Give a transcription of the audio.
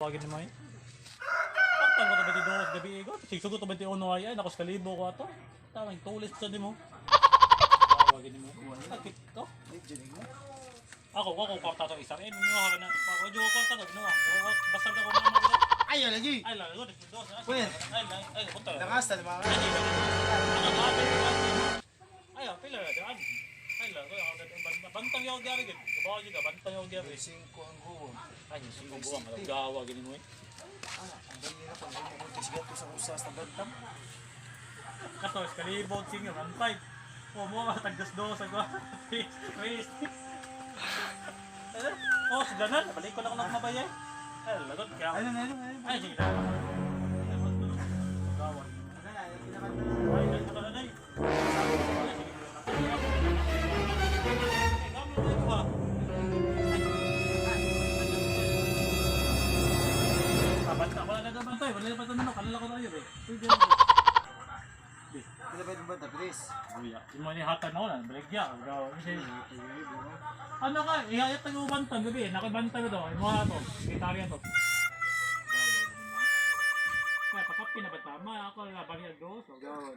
Gawagin mo eh. Pagtang ko to 22 gabi eh. Sigsugo to 21 ay ay nakos kalibo ko ato. Tama tulis sa di mo. Gawagin mo. Sakit ko. Ako ko kwarta to isa. Eh minuha ka na. Ako jo kwarta to minuha. Basta ka ko mga. Ayaw lagi. Ay lang, go dos. Pwede. Ay lang, ay punta. Lakas na mga. Ay, pila na daan. Ay lang, bantang yaw gyari gid. Kabaw ka, bantang yaw gyari. Singko ang guwa. Ay, singko buwang gawa gini mo eh. Ah, ang dali na pag mo kung sigato sa usas na bantam. Kato, kalibot singa, 1.5. Oh, mo ka tagdas dos ako. Please. Oh, sudanan, balik ko lang ako mabayay. Ay, lagot kaya. Ayun, ayun, ayun. Ay, sige lang. Ay, gawa. Ay, lagot na nay. Ay, sige. Ay, gamit na ito ba? Ah, banta, wala na daw bantay, wala na bantay na, kalala ko tayo eh. Pwede na. Pila ba itong banta, please? Buya. Yung mga nihatan ako na, baligya. Gawa. Kasi, ano ka, ihayat tayo bantan, gabi. Nakibantay ko to, yung mga to, gitarya to. Kaya, pakapin na ba tama? Ako, laban niya dos. Gawa.